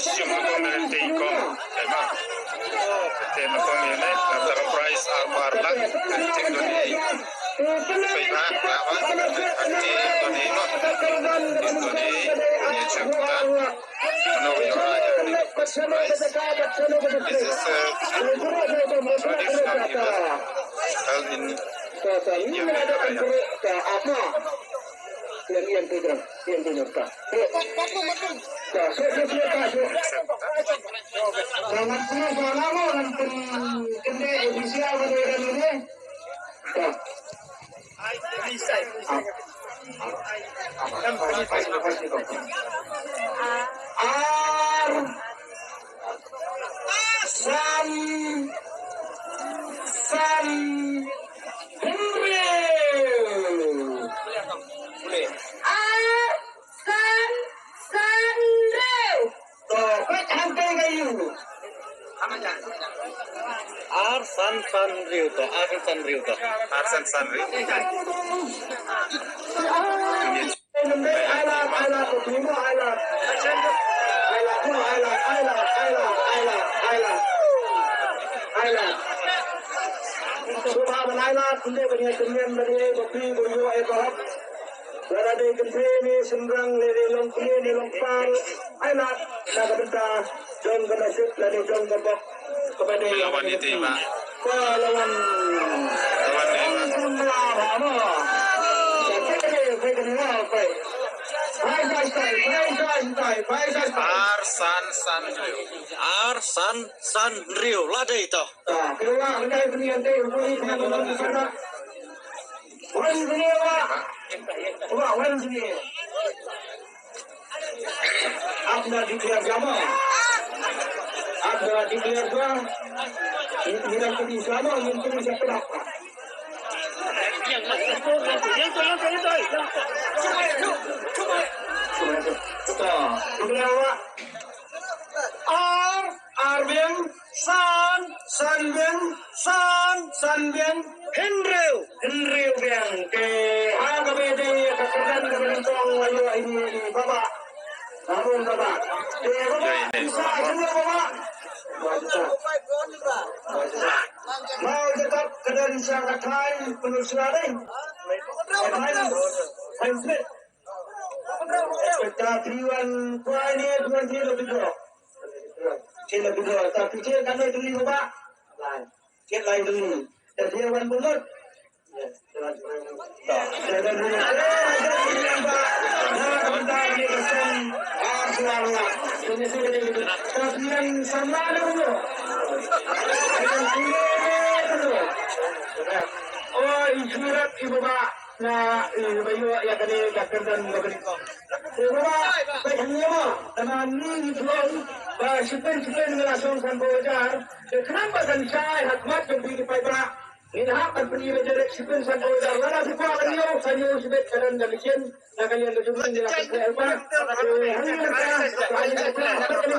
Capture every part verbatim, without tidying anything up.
Shim mo ne te i kong, te ma. Te na kong ïa ne, na tang prize ar bar lak, te don ei. Pei ba, ba, ba, te don ei mo. Te don ei, ïa chak ta. Mano ïa ra ïa ne first prize. This is a traditional event held in India Meghalaya. Ar san san hynriew. Ar san san hynriew. To, peit hangtei ka ïu. Ar san san hynriew to, ar san san hynriew to. Ar san san hynriew. Ai lad, ai lad, ko phi mo, ai lad. Ai lad, mo, ai lad, ai lad, ai lad, ai lad, ai lad. Ai lad. Sngewbha ban ai lad, kynduh ban ïa kynduh ban ïa ba phi ba ïoh ïa ka hok. Lada dei kynthei ne shynrang, lada dei long kmie ne long kpa, ai lad na ka bynta jong ka nasib lada jong ka bok. Kaba dei la wan ïa te ba. Ko la wan. La wan ïa te ba. Ong kumba ba mo. Sa te dei pe kan wa pe. Bai sa sa, bai sa sa, bai sa sa. Ar san san hynriew. Ar san san hynriew la dei to. Ah, ke wa, ke dei pynïaid dei, pynïaid pynïaid pynïaid. Wan sini wa. Wa, wan sini. Ap na declare jama. Ap na declare jama. Ni, ni dah kini jama, ni kini siapa dah. Yang tu, yang tu, yang tu, yang tu. Dah, declare wa. Ar, ar biang, san, san biang, san, san biang, hynriew, hynriew biang. Te ha kaba dei ka kyrdan kaba nyngkong la ïoh ïa i Baba. Harun Baba. Te Baba, isa semua Baba. Mau tetap kyrdan sha ka thaiñ Pyndonkshla dei. Thaiñ, thaiñ Smit. Ka three one five ne, three one three la withdraw. Three la withdraw. Ta phi check kane three ba. Check line three. Ta three one bumut. Ta three one bumut. Ta three one samla ne bumut. Oi, surat ibu ba. Na, eh, ba ïoh ïa kane ka kyrdan kaba nyngkong. Te ba, ba ïa kane ma, kane ni ngi pynlong ba shiphew shiphew ngi la shong sanphew hajar. Te khnang ba kan shai ha khmat jong phi ki paidbah, ngi hap ban pyni ba ïa shiphew sanphew hajar. Lada phi kwah ban ïoh, sa ïoh shibit ka don ka machine na ka liang ka jong ngi, ngi la pynlong ba. Te hangne ka, ka, ka, ka,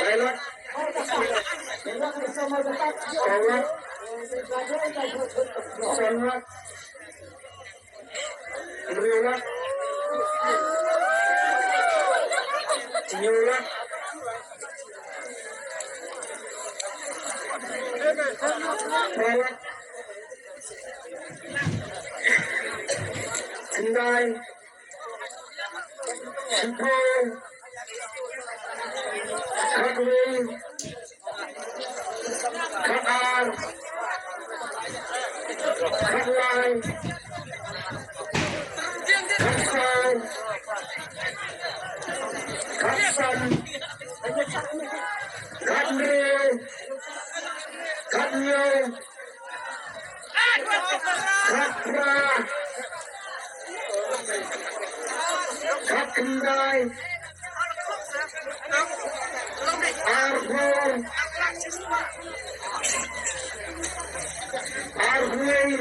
Arwah. Arwah. Arwah. Arwah. Hynriew lak. Hynñiew lak. Phra lak. Khyndai. Shiphew. Khatwei. Khatar. Khatlai. Phra. Khatkhyndai. Arphew. Arphew.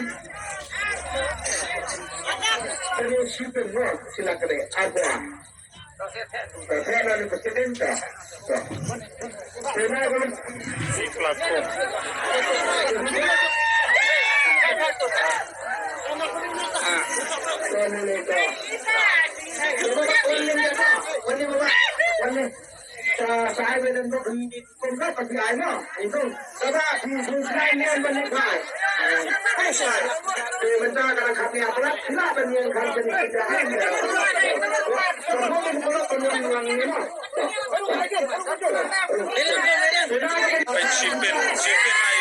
Kane shi pynwai sila kane arphew. Ka thena ni presidenta. Thena ko. Di platform. Thena ni ka. Thena ko ni ka. Ni ka. Ni ka. Sa sa ai benen ko. Kumta pati ai no. Ito. Kaba ti su sai ne ban ni kai. Ai sai. Te benta ka khap ni aplat na ban ni khap ni. Pen shi pen, shi pen.